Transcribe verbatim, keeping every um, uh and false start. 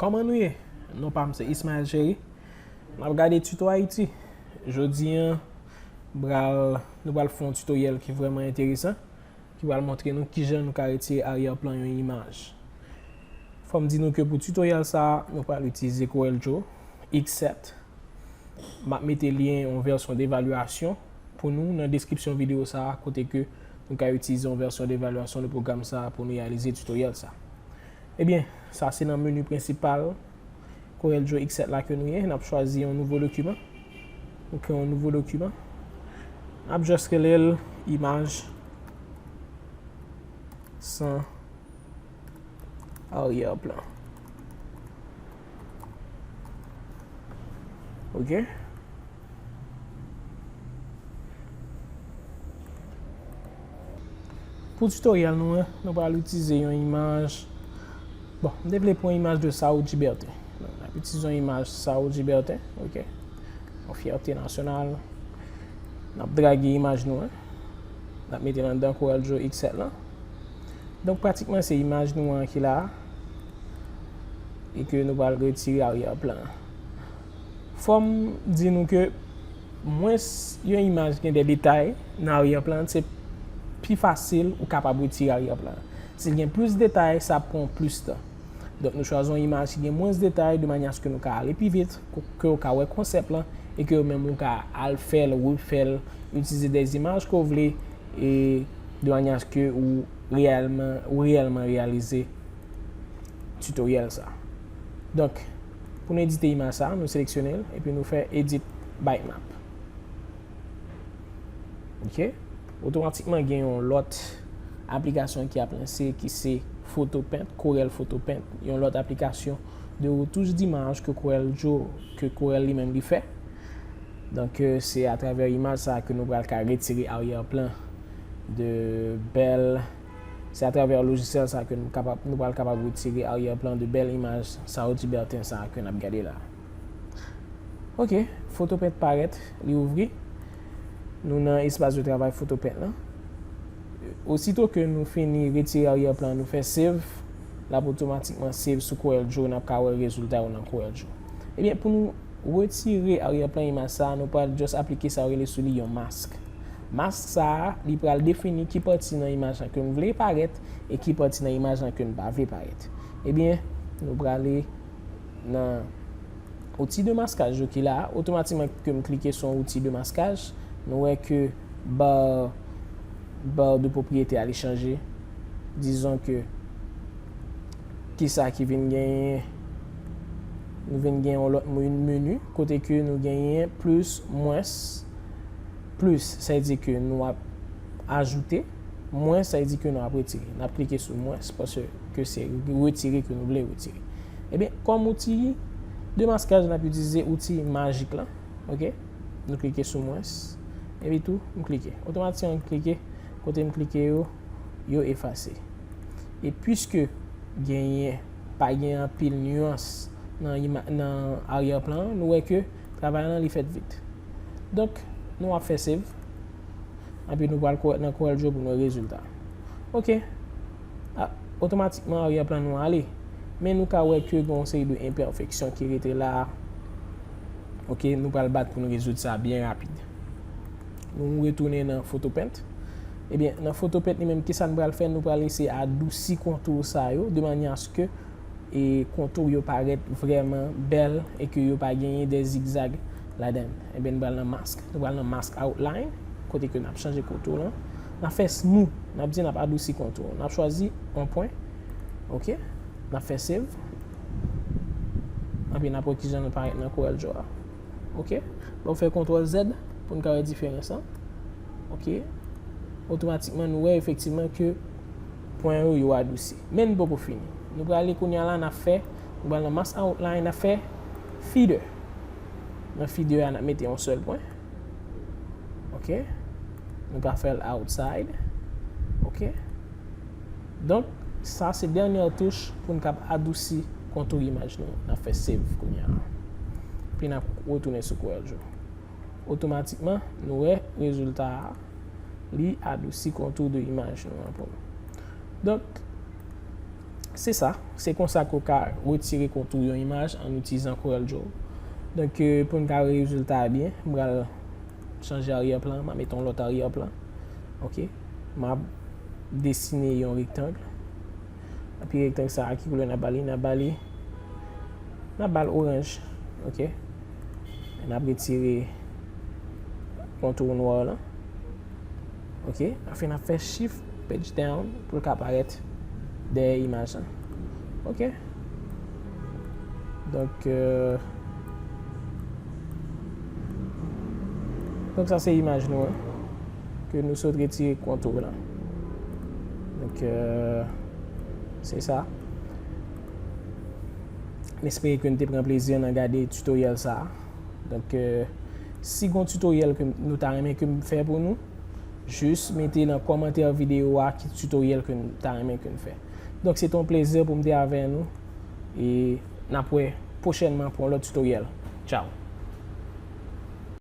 Kòman nou ye? Non pa m se Ismaël Chéry. N ap gade Tuto Haïti. Jodi a, pral, nou pral fè yon tutoriel ki vrèman enteresan, ki pral montre nou kijan nou ka retire aryè plan yon imaj. Fò m di nou ke pou tutoriel sa, nou pral itilize Corel Draw X sept. M ap mete lyen yon vèsyon devalyasyon pou nou nan deskripsyon videyo sa a, kote ke nou ka itilize yon vèsyon devalyasyon de pwogram sa a pou nou reyalize tutoriel sa. Ebyen, sa se nan meni prensipal Corel Draw X sept la ke nou ye. N ap chwazi yon nouvo dokiman. Nou kreye yon nouvo dokiman. N ap just rele l imaj san aryè plan. Ok. Pou tutoriel nou an, nou pral itilize yon imaj. Bon, m te vle pran imaj de Saúde Bertin. N ap itilize yon imaj Saúde Bertin, ok. Yon fyète nasyonal. N ap drage imaj nou an. N ap mete l anndan Corel Draw X sept lan. Donk, pratikman, se imaj nou an ki la a. E ke nou pral retire aryè plan an. Fò m di nou ke mwens yon imaj gen de detay nan aryè plan an, se pi fasil ou kapab retire aryè plan an. Si l gen plis detay, sa ap pran plis tan. Donk, nou chwazi yon imaj ki gen mwens detay, de manyè aske nou ka ale pi vit, ke w ka wè konsèp lan, e ke w menm ou ka al fè l, refè l, itilize de imaj ke w vle, e de manyè aske ou reyèlman, ou reyèlman reyalize tutoriel sa. Donk, pou nou edite imaj sa, nou seleksyone l, epi nou fè Edit Bitmap. Ok? Otomatikman, gen yon lòt aplikasyon ki ap lanse, ki se Photopaint, Corel Photopaint, yon lòt aplikasyon de retouch d'imaj ke Corel Draw, ke Corel li menm li fè. Donk, euh, se atravè imaj sa ke nou pral ka retire aryè plan de bèl, se atravè lojisyèl sa ke nou kapab, nou pral kapab retire aryè plan de bèl imaj Saúde Bertin sa ke n ap gade la. Ok, Photopaint parèt, li ouvri. Nou nan espas de travay Photopaint lan. Osito ke nou fini retire aryè plan, nou fè save, l ap otomatikman save sou Corel Draw, n ap ka wè rezilta yo nan Corel Draw. Ebyen, pou nou retire aryè plan imaj sa a, nou pral just aplike sa yo rele sou li yon mask. Mask sa a, li pral defini ki pati nan imaj lan ke n vle parèt e ki pati nan imaj lan ke n pa vle parèt. Ebyen, nou prale nan outil de maskaj yo ki la a. Otomatikman ke m klike sou yon outil de maskaj, nou wè ke ba, ba de pwopriyete a li chanje. Dizon ke kisa ki vin genyen, nou vin gen yon lòt meni, kote ke nou genyen plis, mwens, plis, sa vle di ke nou ap ajoute, mwens, sa vle di ke nou ap retire. N ap klike sou mwens, paske se retire ke nou vle retire. Ebyen, kòm outil de maskaj, n ap itilize outil majik lan, ok? Nou klike sou mwens, epi tou, m klike. Otomatikman, m klike, kote m klike yo, yo efase. E piske genyen, pa gen anpil nyans nan ima-, nan aryè plan an, nou wè ke travay lan li fèt vit. Donk, nou ap fè save. Epi nou pral kò-, nan Corel Draw pou nou wè rezilta. Ok. A, otomatikman, aryè plan nou ale. Men nou ka wè ke gen yon seri de enpèfeksyon ki rete la. Ok, nou pral bat pou nou rezoud sa byen rapid. Nou retounen nan Photopaint. Ebyen, nan Photopaint li menm, kisa n pral fè? Nou pral eseye adousi kontou sa yo, de manyè aske e kontou yo parèt vrèman bèl e ke yo pa genyen de zigzag ladan l. Ebyen, nou pral nan mask. Nou pral nan mask outline, kote ke n ap chanje kontou lan. N ap fè smooth, n ap di n ap adousi kontou. N ap chwazi yon pwen. Ok? N ap fè save. Epi n ap wè kijan l parèt nan Corel Draw a. Ok? Bon, fè kontwòl Z pou n ka wè diferans lan. Ok? Otomatikman, nou wè efektivman ke pwen yo, yo adousi. Men n poko fini. Nou prale kounye a la, n ap fè, nou pral nan mask outline, n ap fè feather. Nan feather a, n ap mete yon sèl pwen. Ok? Nou ka fè l outside. Ok? Donk, sa se dènye touch pou n kab adousi kontou imaj nou. N ap fè save kounye a. Epi n ap retounen sou Corel Draw. Otomatikman, nou wè rezilta a, li adousi kontou de imaj nou an pou nou. Donk, Se sa, se konsa ke w ka retire kontou yon imaj an itilizan Corel Draw. Donk, euh, pou n ka wè rezilta a byen, m pral chanje aryè plan, m a mete yon lòt aryè plan. Ok. M ap desine yon rektang. Epi rektang sa a, ki koulè n ap ba li? N ap ba li, n ap ba l oranj. Ok. N ap retire kontou nwa lan. Ok. Anfen, n ap fè Shift page down pou l ka parèt dèyè imaj lan. Ok. Donk, euh, donk sa se imaj nou an, ke nou sot retire kontou lan. Donk, euh, se sa. M espere ke nou te pran plezi nan gade tutorial sa a. Donk, euh, si gon tutorial ke nou ta renmen ke m fè pou nou, jis mete nan kòmantè videyo a ki tutorial ke nou ta renmen ke n fè. Donk, se te yon plezi pou m te avè nou. E n ap wè pwochènman pou yon lòt tutorial. Tchao!